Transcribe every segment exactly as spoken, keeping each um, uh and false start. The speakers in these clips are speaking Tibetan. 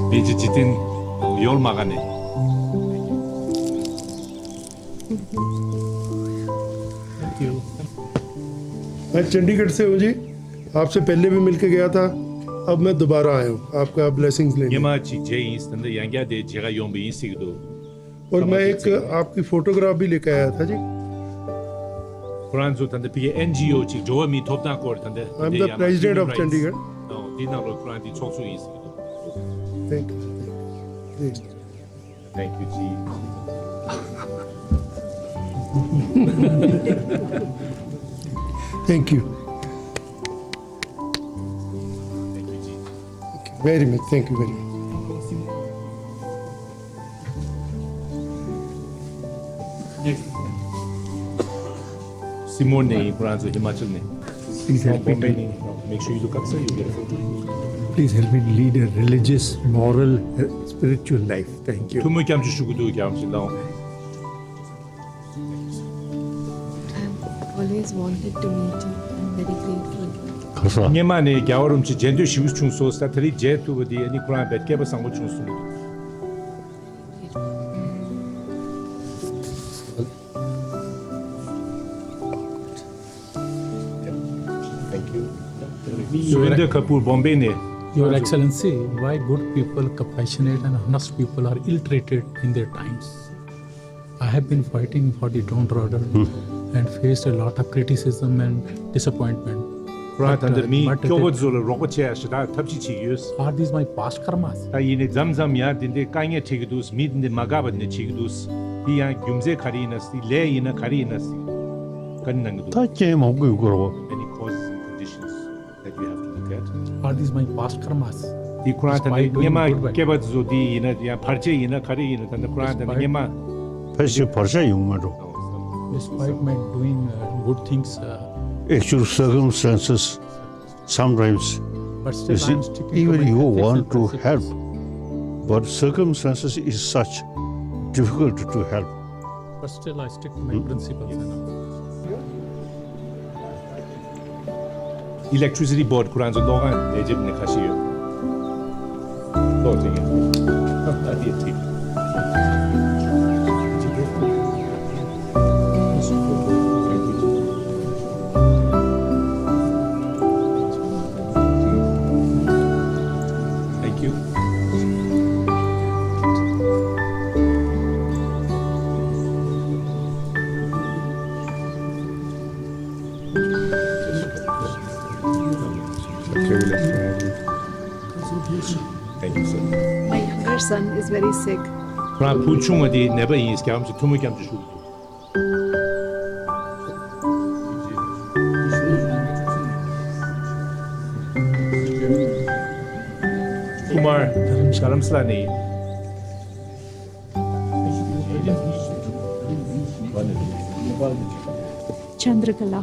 མེ་ཇི་ཇི་ཏིན་ཡོལ་མ་ག་ནས། मैं चंडीगढ़ से हूँ जी। आपसे पहले भी मिलके गया था। अब मैं दोबारा आया हूँ आपका ब्लेसिंग्स लेने। ཉི་མ་གཅིག་མཇལ་ཡིན་ཟེར་ན་ཡང་བསྐྱར་དེ་མཇལ་ཁ་ཡོང་བ་ཡིན་ཟེར་གྱི་འདུག और मैं एक आपकी फोटोग्राफ भी लेकर आया था जी। ཁོ་རང་ཚོ་ད་ལྟ་ཕ་གིའི་ཨེན་ཇི་ཨོ་ཅིག་འགྲོ་བ་མིའི་ཐོབ་ཐང་སྐོར་ད་ལྟ། I'm the president of Chandigarh. འདི་ནང་ལོགས་ཁོ་རང་འདི་ཚོགས་གཙོ་ཡིན་ཟེར་གྱི་འདུག Thank you. Thank you. Thank you, G. Thank you. Thank you, G. Very much. Thank you very much. Simon ནས་ཡིན། ཁོ་རང་ཚོ་ཧི་མ་ཅལ་ནས། Please help me, Bombay ནས། Make sure you look up, sir. You get a photo. Please help me lead a religious, moral, uh, spiritual life. Thank you. ཐུགས་སྨོན་སྐྱབས་འཇུག་ཞུ་གི་འདུག་རྒྱལ་བ་ཞིག་ལའོ། I've always wanted to meet you. I'm very grateful. ཁ་ས། སྔོན་མ་ནས་རྒྱལ་བ་རིན་པོ་ཆེ་མཇལ་འདོད་ཞེ་པོ་བྱུང་སོང་ཟེར། ད་དེ་རིང་མཇལ་ཐུབ་པ་འདི་ཨ་ནི་ཁོ་རང་བས་སྐལ་པ་བཟང་པོ་བྱུང་སོང་། Surinder Kapoor, Bombay ནས། Your Excellency, why good people, compassionate and honest people are ill-treated in their times? I have been fighting for the downtrodden and faced a lot of criticism and disappointment. ཁོ་རང་ད་ལྟ་མི་But, uh, སྐྱོ་བོ་ཚོ་ལ་རོགས་པ་བྱེད་ཡ་ཞེ་དྲག་ཐབས་ཤེས་བྱེད་ཀྱི་ཡོད། Are these my past karmas? ད་ཡིན་ནའི་མཚམས་མཚམས་ཡང་དེ་འདྲའི་དཀའ་ངལ་འཕྲད་ཀྱི་འདུག་མི་དེ་འདྲ་མ་དགའ་བ་དེ་འདྲ་བྱེད་ཀྱི་འདུག་དེ་ཡང་རྒྱུ་མཚན་ག་རེ་ཡིན་ན། དེ་ལས་ཡིན་ན་ག་རེ་ཡིན་ན། ག་རེ་གནང་གི་འདུག་ད་རྐྱེན་མང་པོ་ཡོད་དགོས་རེད་བ། Many causes and conditions that you have to look at. Are these my past karmas? དེ་ཁོ་རང་ད་ལྟ་སྔོན་མ་སྐྱེས་པ་ཚོ་དེ་ཡིན་ན་ཡང་བར་ཆད་ཡིན་ན་ག་རེ་ཡིན་ན། ད་ལྟ་ཁོ་རང་ད་ལྟ་སྔོན་མ། ཕལ་ཆེར་བར་ཆད་ཡོང་མ་འགྲོ། Despite my doing uh, good things, uh, Actual circumstances, sometimes but you still see, I'm sticking to even my you ethics and want to principles. Help, but circumstances is such difficult to help. But still I stick to my principles. Electricity Board ཁོ་རང་ཚོ་གློག་ཁང་ལས་བྱེད་ནས་ཁ་ཤས་ཡོད། གློག་ཅིག་ཡིན། ཨ་དེ་ཐིག Thank you. Thank you, sir. My younger son is very sick. ཁོ་རང་བུ་ཆུང་བ་དེ་ནད་པ་ཡིན། སྐྱབས་ཐུགས་སྨོན་སྐྱབས་འཇུག་ཞུ། Kumar, Dharamsala ནས། Chandrakala,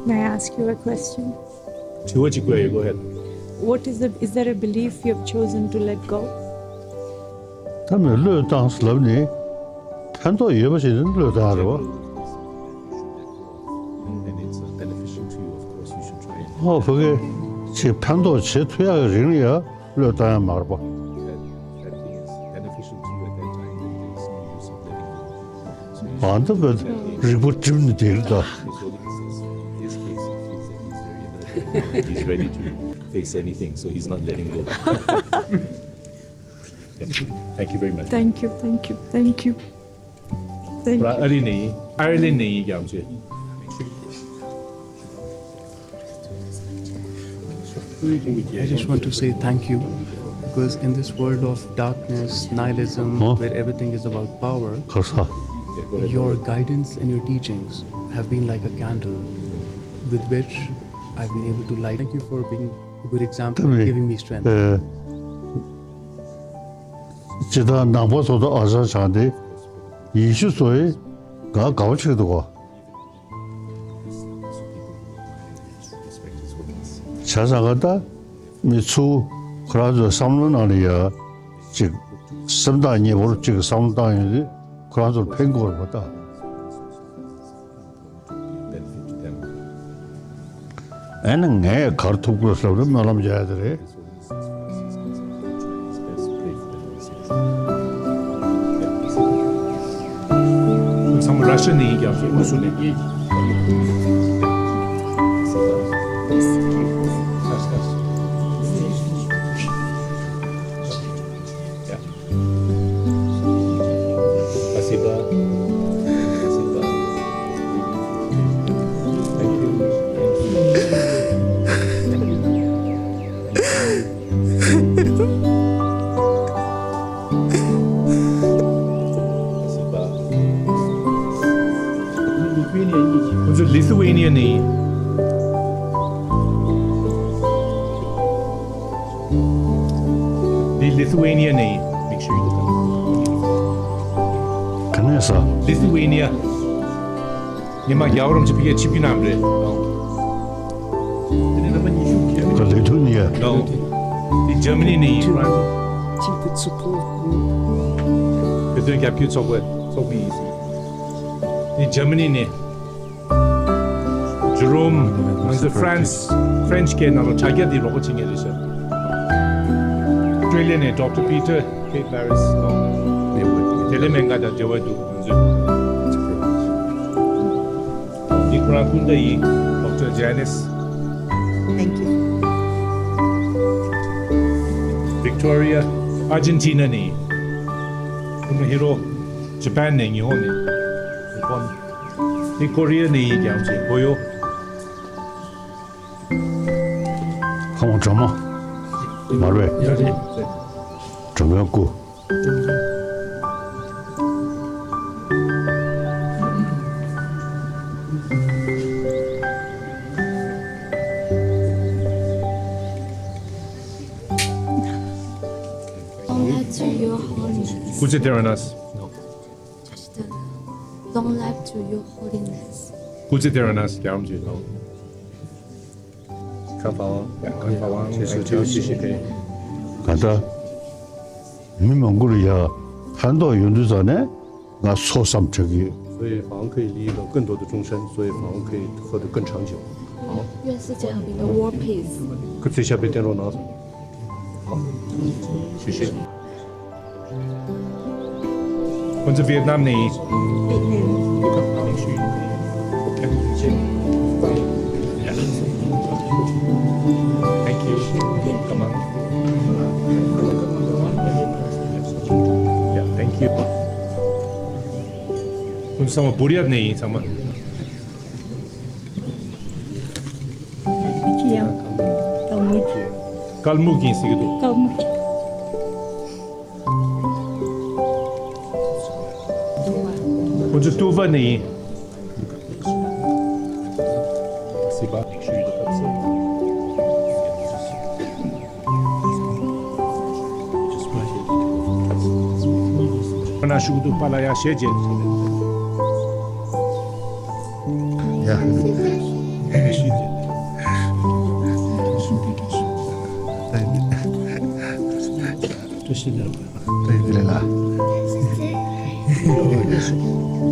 may I ask you a question? དྲི་བ་གཅིག་བཀོད་ཡོད། Go ahead. What is the, is there a belief you have chosen to let go? ད་མི་བློས་བཏང་ལབ་ནི་ཕན་ཐོགས་ཡོད་པ་ཞིག་ནི་བློས་བཏང་རེད་བ། And it's uh, beneficial to you, of course, you should try it. ཨོ་ཕ་གི་ཅིག་ཕན་ཐོགས་བྱེད་ཐུབ་ཡག་གི་རིང་ལ་ཡ་བློས་བཏང་ཡ་མ་རེད་པ། That, that thing is beneficial to you at that time, then there is no use of letting go. So you ཨ་འདི་བས་རིག་པ་སྒྲིམ་ནས་བསྡད་ཀྱི་འདུག should solely assess. In this case, he feels that he's very energetic. He's ready to face anything, so he's not letting go. Thank you very much. Thank you, thank you, thank you. Thank you. ཨ་རི་ནས་ཡིན། ཨའི་ལན་ནས་ཡིན། རྒྱལ་བ་རིན་པོ་ཆེ། I just want to say thank you, because in this world of darkness, nihilism, Huh? Where everything is about power, ཁ་ས། your guidance and your teachings have been like a candle with which I've been able to light. Thank you for being a good example, Tell me, giving me strength. ཨེ། ཇི་ལྟར་ནང་པ་ཚོ་དང་ཨ་ཅག་ཆགས་ཏེ་ཡེ་ཤུ་ཚོ་ཡི་ག་དགའ་བོ་ཆགས་འདུག་གོ། བྱས་ཙང་ག་ད་མི་ཚུ་ཁོ་རང་ཚོའི་བསམ་བློ་ནང་ལ་ཡ་ཅིག་སེམས་ཐག་ཉེ་པོར་ཅིག་བསམ་བློ་བཏང་ཡོང་དུས་ཁོ་རང་ཚོར་ཕན་གྱི་ཡོད་རེད་པ་ད། Benefit to them. ཨ་ནི་ངས་ག་རེ་ཐུབ་དགོས་ལབ་རེ་སྨོན་ལམ་རྒྱག་ཡ་དེ་རེད། ཚང་མ་ར་ཤ་ནས་ཡིན་ཀྱང་ཨུ་རུ་སུ་ནས། Спасибо. Спасибо. Thank you. Спасибо. ཁོ་ཚོ་Lithuania་ནས་ཡིན། འདི་Lithuania་ནས་ཡིན། Make sure you look up. ག་ནས་ས། Lithuania། ཉི་མ་རྒྱལ་བ་རིན་པོ་ཆེ་ཕ་གིར་ཆིབས་བསྒྱུར་གནང་བ་རེད། ཁོ་Lithuania། འདི་Germany་ནས་ཡིན། བོད་དོན་རྒྱབ་སྐྱོར་ཚོགས་པའི་ཚོགས་མི་ཡིན། འདི་Germany་ནས། Jerome། ང་ཚོ་France། French་སྐད་ནང་ལ་དྲ་རྒྱ་འདི་རོགས་པ་བྱེད་མཁན་རེད་ཤག Australia་ནས་Doctor Peter Kate Barris། དེ་ལས་སྨན་ཁང་དང་འབྲེལ་བ་འདུག་ང་ཚོས། འདི་ཁོ་རང་སྐུ་ཟླ་ཡིན། Doctor Janice། Thank you. Victoria། Argentina་ནས་ཡིན། ཁོ་ན་ཧི་རོ། Japan་ནས། ཉི་ཧོང་ནས། Nippon། འདི་Korea་ནས་ཡིན། རྒྱལ་བ་རིན་པོ་ཆེ་གོ་ཡོ། ཁ་མོ་གྲོ་མོ། མ་རེད། ཡ་རེད། གྲོ་མོའི་སྐུ། Long life to your holiness. སྐུ་ཚེ་བརྟན་པ་གནང་། Long life to your holiness. སྐུ་ཚེ་བརྟན་པ་གནང་། རྒྱལ་བ་རིན་པོ་ཆེ། གང་ལྟར་མི་མང་པོ་ལ་ཡ་ཕན་ཐོགས་ཡོང་དུས་ཙང་ནས་ང་སོ་བསམ་འཁྲི་གི་ཡོད། 所以房屋可以立一个更多的终身，所以房屋可以获得更长久。好。愿世界和平，world peace。 ཁོ་ཚོས་ཞབས་པད་བརྟན་རོགས་གནང་། 好。 ཁོང་ཚོ་ཝི་ཡེད་ནམ་ནས་ཡིན། Thank you. Come on. Yeah, thank you. ཁོང་ཚོ་ཚང་མ་བུར་ཡབ་ནས་ཡིན། ཚང་མ། ཅི་ཡང་། ཀལ་མུག་ཡིན་ཟེར་གྱི་འདུག་ཀལ་མུག་ཁོང་ཚོ་ཏུ་ཝ་ནས་ཡིན། སི་པ། ཁོ་ན་ཤུགས་འདུག་པ་ལ་ཡ་ཞེས་བྱེད། ཡ། བཀྲ་ཤིས་བདེ་ལེགས།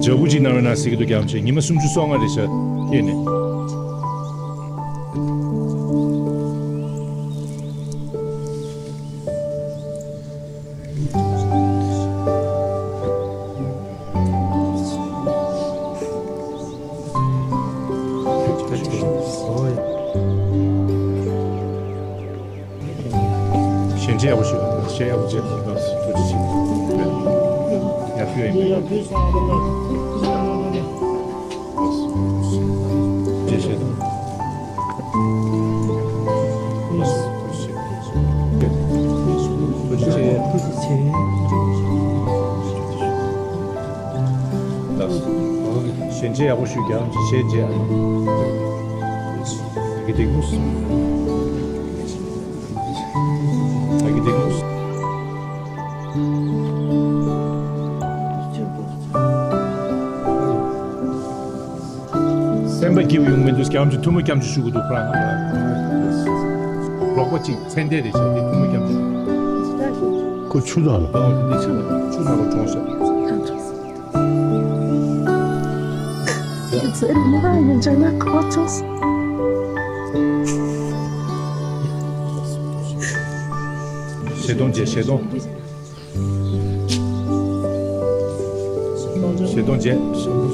ཇ་བུ་ཅིག་གནང་རོགས་གནང་ཟེར་གྱི་འདུག་རྒྱལ་བ་རིན་པོ་ཆེ། ཉི་མ་སུམ་ཅུ་སོ་ལྔ་རེད་ཤག་སྐྱེས་ནས། ཞལ་མཇལ་ཡག་པོ་ཞུ། ཞལ་ཡག་པོ་མཇལ། ཐུགས་རྗེ་ཆེ། ཡར་ཕུལ་ཡིན། རྗེས་ཤེས་དང་། ཐུགས་རྗེ་ཆེ། ཐུགས་རྗེ་ཆེ། ལགས་སོ། ཞལ་མཇལ་ཡག་པོ་ཞུ། རྒྱལ་བ་རིན་པོ་ཆེ་ཞལ་མཇལ། ཨ་ཀི་ཏི་ཀུ། ཨ་ཀི་ཏི་ཀུ། སེམས་པ་སྐྱིད་པོ་ཡོང་མི་འདུག་རྒྱལ་བ་རིན་པོ་ཆེ་ཐུགས་སྨོན་སྐྱབས་འཇུག་ཞུ་གི་འདུག་ཁོ་རང་། རོགས་པ་གཅིག་ཚེ་འདས་རེད་ཤག་དེ་ཐུགས་སྨོན་སྐྱབས་འཇུག་ཁོ་ཆུ་དང་ལ། ཨོ་དེ་ཆུ་ནང་ཆུ་ནང་ལ་གྲོངས་ཤག་ཁྱོད་ཚོའི་རིག་གནས་ཡོན་ཆབ་ན་ག་པར་བྱུང་སོང་། བཞེས་སྟོང་བརྗེ། བཞེས་སྟོང་། བཞེས་སྟོང་བརྗེ། བཞེས་སྟོང་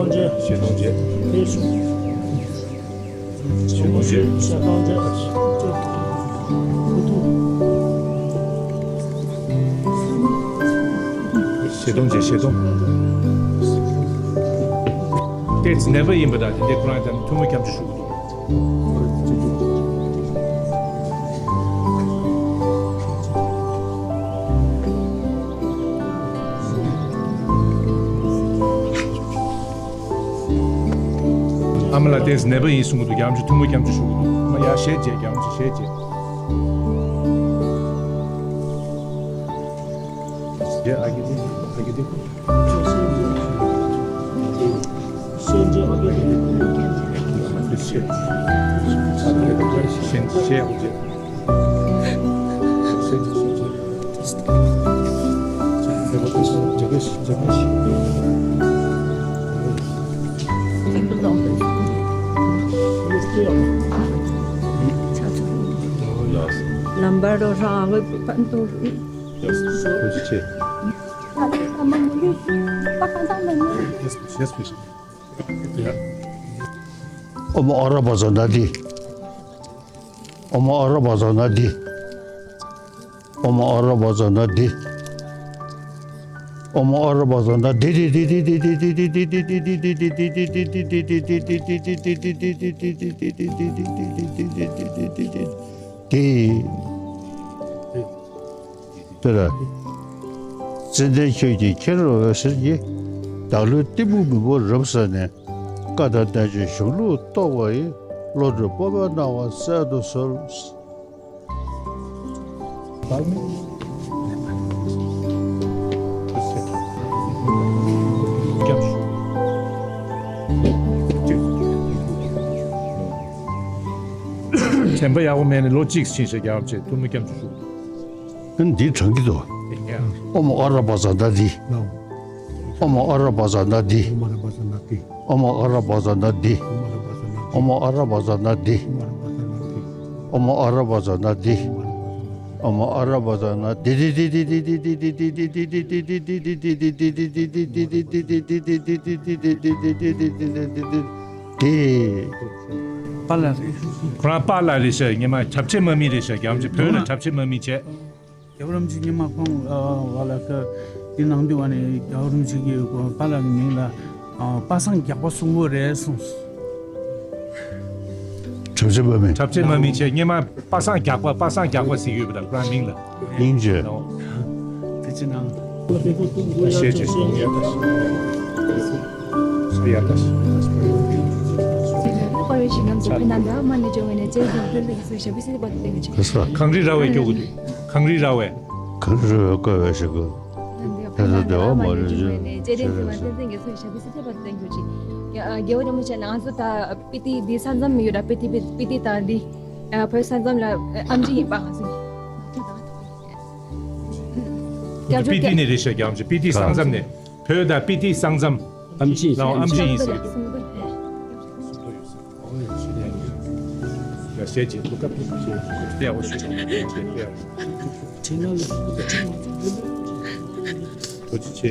བརྗེ། བཞེས་སྟོང་བརྗེ། བཞེས་སྟོང་བརྗེ། བཞེས་སྟོང་། ཏོག་ཙམ་ནད་པ་ཡིན་པ་དང་དེ་འདྲའི་ཁོ་རང་ཀྱང་ཐུགས་མོས་སྐྱབས་འཇུག་ཞུ་གི་འདུག་ཨ་མ་ལགས་ཏོག་ཙམ་ནད་པ་ཡིན་གསུང་གི་འདུག་རྒྱལ་བ་རིན་པོ་ཆེ་ཐུགས་མོས་སྐྱབས་འཇུག་ཞུ་གི་འདུག་ཨ་མ་ཡར་ཞལ་མཇལ། རྒྱལ་བ་རིན་པོ་ཆེ་ཞལ་མཇལ། ཡ་ཨ་གི་དེ་ཨ་གི་དེ། ལམ་བར་རོ་རང་ངོས་པན་ཏོ། ཨོ་མ་ཨ་ར་བ་ཛ་ན་དི། ཨོ་མ་ཨ་ར་བ་ཛ་ན་དི། ཨོ་མ་ཨ་ར་བ་ཛ་ན་དི། ཨོ་མ་ཨ་ར་བ་ཛ་ན་དི། དེ། དེ་ལ། ཙནྡན་ཁྱོད་ཀྱི་མཁྱེན་རབ་འོད་ཟེར་གྱིས། བདག་བློའི་གཏི་མུག་མུན་པ་རབ་བསལ་ནས། བཀའ་དང་བསྟན་བཅོས་གཞུང་ལུགས་རྟོགས་པ་ཡི། བློ་གྲོས་སྤོབས་པའི་སྣང་བ་སྩལ་དུ་གསོལ། དྲན་པ་ཡག་པོ་མེད་ནས་ལོ་གཅིག་ཕྱིན་ཤག་རྒྱལ་བ་རིན་པོ་ཆེ་ཐུགས་མོས་སྐྱབས་འཇུག་ཞུ། འདི་དྲང་གི་འདུག་ཨོ་མ་ཨ་ར་བ་ཛ་ན་དི། ཨོ་མ་ཨ་ར་བ་ཛ་ན་དི། ཨོ་མ་ཨ་ར་བ་ཛ་ན་དི། ཨོ་མ་ཨ་ར་བ་ཛ་ན་དི། ཨོ་མ་ཨ་ར་བ་ཛ་ན་དི། ཨོ་མ་ཨ་ར་བ་ཛ་ན་དི། དི། པཱ་ལགས་རེད། ཁོ་རང་པཱ་ལགས་རེད་ཤག་སྔོན་མ་གྲྭ་ཆས་དམག་མི་རེད་ཤག་རྒྱལ་བ་རིན་པོ་ཆེ་བོད་ལ་གྲྭ་ཆས་དམག་མི་བྱས། རྒྱལ་བ་རིན་པོ་ཆེ་སྔོན་མ་ཁོང་ཨ་བ་ལ་ཁ་དེ་གནང་དུས་བ་ནས་རྒྱལ་བ་རིན་པོ་ཆེ་གིས་པཱ་ལགས་ཀྱི་མིང་ལ་ཨ་པ་སངས་རྒྱགས་པ་གསུང་གི་རེད་གསུངས། གྲྭ་ཆས་དམག་མི། གྲྭ་ཆས་དམག་མི་བྱས། སྔོན་མ་པ་སངས་རྒྱགས་པ། པ་སངས་རྒྱགས་པ་ཟེར་ཡོད་པ་དང་ཁོ་རང་མིང་ལ། སྙིང་རྗེ། དེ་ཅི་ནང་། ཤེས་བྱེད་ཡ་ད་ཤེས་ཡ་ད་ཤེས། བཀའ་བའི་ཞིང་ཁམས་སུ་ཕན་ན་འདྲ་མ་ནི་བྱུང་བས་ནས་ཅེས་བཟུང་ཕན་ཚུན་གྱི་སོ་ཞབས་པའི་སྲིད་པ་དུ་བསྟན་གྱི་ཆེ། གངས་རི་ར་བས་སྐྱོ་གི་འདུག་གངས་རི་ར་བས། གངས་རི་ར་བས་བསྐོར་བའི་ཞིང་ཁམས། ཕན་ཚུན་བདེ་བ་མ་ལུས་བྱོས། ཅེས་བསྟན་ཟིན་པ་ཕན་ཚུན་གྱི་སོ་ཞབས་པའི་སྲིད་པ་དུ་བསྟན་གྱི་ཆེ། རྒྱལ་བ་རིན་པོ་ཆེ་ལ་ང་ཚོ་ད་པི་ཏི་འདི་ས་མཚམས་ཡོད་ར། པི་ཏི་པི་ཏི་དང་འདི་བོད་ས་མཚམས་ལ་ཨེམ་ཆི་ཡིན་པ་ང་ཚོ་ནི། སྐྱབས་བཅོལ་སྐྱབས། པི་ཏི་ནས་རེད་ཤག་རྒྱལ་བ་རིན་པོ་ཆེ། པི་ཏི་ས་མཚམས་ནས། བོད་དང་པི་ཏི་ས་མཚམས། ཨེམ་ཆི། ལའོ་ཨེམ་ཆི་ཡིན་ཟེར་གྱི་འདུག་ཡ་ཞེས་ཀྱི་ལུག་ཀ་ཕི་ཕི་ཞེས་ཀྱི་ཏེ་ཨོ་ཞེས་ཀྱི་ཏེ་ཨོ། ཐུགས་རྗེ་ཆེ།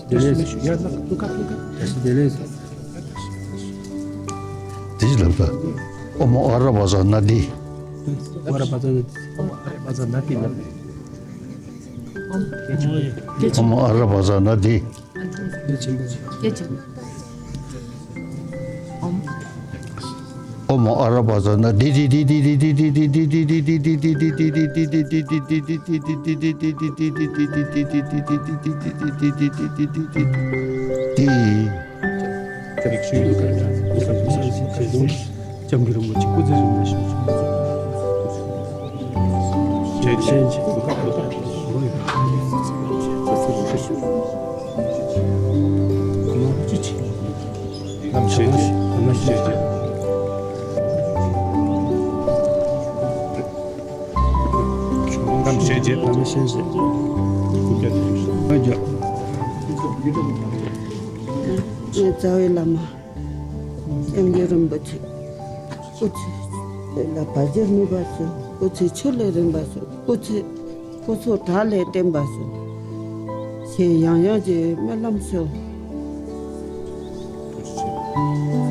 ཡ་ལགས་ལུག་ཀ་ལུག་ཀ། དེ་ལབ་ད། ཨོ་མ་ཨ་ར་བ་ཟ་ན་དི། ཨ་ར་བ་ཟ་ན་དི། ཨོ་མ་ཨ་ར་བ་ཟ་ན་དི། ཨོ་མ་ཨ་ར་བ་ཟ་ན་དི། སྐྱབས་མགོན་རིན་པོ་ཆེ་སྐུ་ཚེ་རིང་པོ་བཞུགས། རྩ་བའི་བླ་མ། སྐྱབས་མགོན་རིན་པོ་ཆེ། སྐུ་ཚེ་ལ་བར་ཆད་མེད་པ་ཤོག། སྐུ་ཚེ་ཆུ་ལས་རིང་བ་ཤོག། སྐུ་ཚེ་སྐུ་ཚེ་བྲག་ལས་བརྟན་པ་ཤོག། ཞེས་ཡང་ཡང་གི་སྨོན་ལམ་ཤོག། ཐུགས་རྗེ་ཆེ།